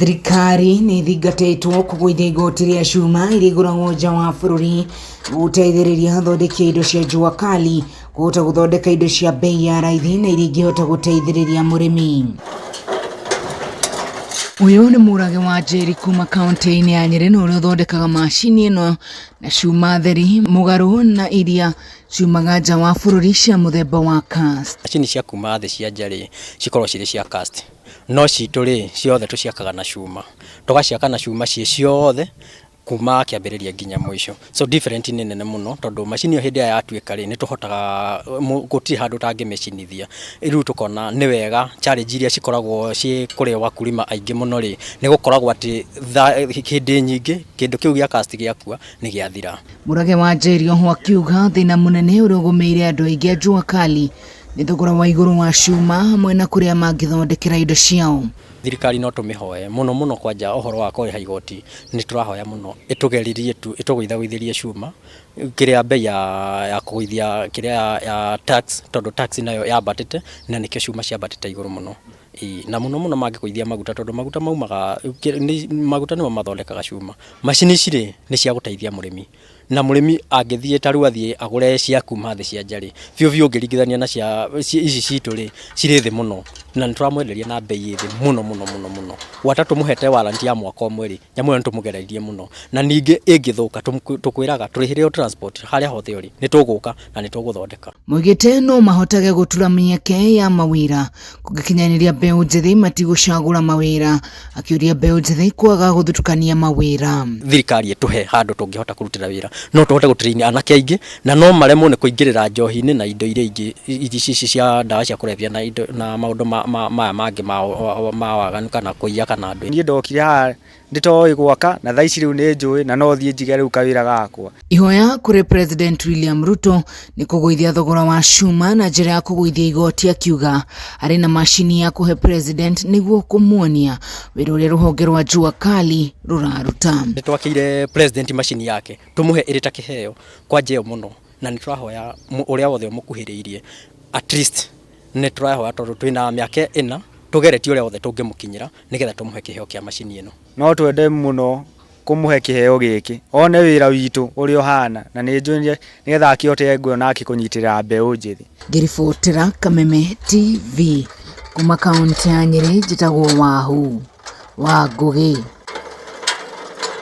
Thirikari nĩ ĩthingatĩtwo kũgũithia igoti rĩa cuma iria igũragwo nja wa bũrũri gũteithĩrĩria athondeki a indo cia jua kali kũhota gũthondeka indo cia bei ya raithi na iria ingĩhota gũteithĩrĩria mũrĩmi. Ũyũ nĩ Mũrage wa Njeri kuma kaũntĩ-inĩ ya Nyĩrĩ na ũrĩa ũthondekaga macini ĩno na cuma theri mũgarũ na iria ciumaga nja wa bũrũri cia mũthemba wa cast. Macini cia kuma thĩ cia nja rĩ, cikoragwo cirĩ cia cast. No citũ rĩ, ciothe tũciakaga na cuma. Tũgaciaka na cuma ciĩ ciothe kuma kĩambĩrĩria nginya mũico. So different nĩ nene mũno tondũ macini ĩyo hĩndĩ ĩrĩa yatuĩka rĩ, nĩ tũhotaga gũtirĩ handũ ũtangĩmĩcinithia. Rĩu tũkona nĩ wega challenge iria cikoragwo ciĩ kũrĩ wakulima aingĩ mũno rĩ, nĩ gũkoragwo atĩ hĩndĩ nyingĩ kĩndũ kĩu gĩa cast gĩakua nĩ gĩathira. Mũrage wa Njeri oho akiuga thĩna mũnene ũrĩa ũgũmĩire andũ aingĩ a Jua Kali nĩ thogora wa igũrũ wa cuma hamwe na kũrĩa mangĩthondekera indo ciao. Thirikari no tũmĩhoe mũno mũno kwanja ũhoro wa kũrĩha igoti nĩ tũrahoya mũno ĩtũgeririe tu ĩtũgũithagũithĩrie cuma kĩrĩa bei ya, ya kũgũithia kĩrĩa ya, ya tax tondũ tax nayo yambatĩte na nĩkĩo cuma ciambatĩte igũrũ mũno. Ĩĩ na mũno mũno mangĩgũithia maguta tondũ maguta maumaga maguta nĩmo mathondekaga cuma. Macini ici rĩ nĩ cia gũteithia mũrĩmi. Na mũrĩmi angĩthiĩ ta rĩu athiĩ agũre cia kuma thĩ cia nja rĩ, biũ biũ ũngĩringithania na cia ici citũ rĩ, cirĩ thĩ mũno. Na nĩ tũramwenderia na mbei ĩ thĩ mũno mũno mũno mũno. Gwata tũmũhete warranty ya mwaka ũmwe rĩ, nyamũ ĩyo nĩ tũmũgereirie mũno. Na ningĩ ĩngĩthũka tũkwĩraga tũrĩhĩre o transport harĩa hothe ũrĩ, nĩ tũgũka na nĩ tũgũthondeka. Moigĩte no mahotage gũtura mĩeke ya mawĩra kũngĩkinyanĩria mbeũ njĩthĩ matigũcagũra mawĩra, akĩũria mbeũ njĩthĩ kwaga gũthutũkania mawĩra. Thirikari ĩtũhe handũ tũngĩhota kũrutĩra wĩra, no tũhote gũ train anake aingĩ na no maremwo nĩ kũingĩrĩra njohi-inĩ na indo iria ingĩ ici cia ndawa cia kũrebia na indo na maũndũ maya mangĩ ma waganu kana kũiya kana ndũ. Niĩ ndokire haha nditoĩ gwaka na thaa ici rĩu nĩ njũĩ na no thiĩ njige rĩu kawĩra gakwa. Ihoya kũrĩ President William Ruto nĩ kũgũithia thogora wa cuma na njĩra ya kũgũithia igoti akiuga arĩ na macini ya kũhe President nĩguo kũmuonia wĩra ũrĩa rũhonge rwa Jua Kali rũraruta. Nĩ twakĩire President macini yake tũmũhe ĩrĩ ta kĩheo kwanja ĩyo mũno na nĩ tũrahoya ũrĩa wothe ũmũkuhĩrĩirie at least nĩ tũrahoya tondũ twĩna mĩaka ĩna tũgeretie ũrĩa wothe tũngĩmũkinyĩra nĩgetha tũmũhe kĩheo kĩa macini ĩno. No twende mũno kũmũhe kĩheo gĩkĩ, one wĩra witũ ũrĩa ũhana, na nĩ njũĩ nĩgetha akĩhote onake kũnyitĩrĩra mbeũ njĩthĩ. Ngĩribotera Kameme TV kuma kaũntĩ ya Nyĩrĩ, njĩtagwo Wahu wa Ngũgĩ.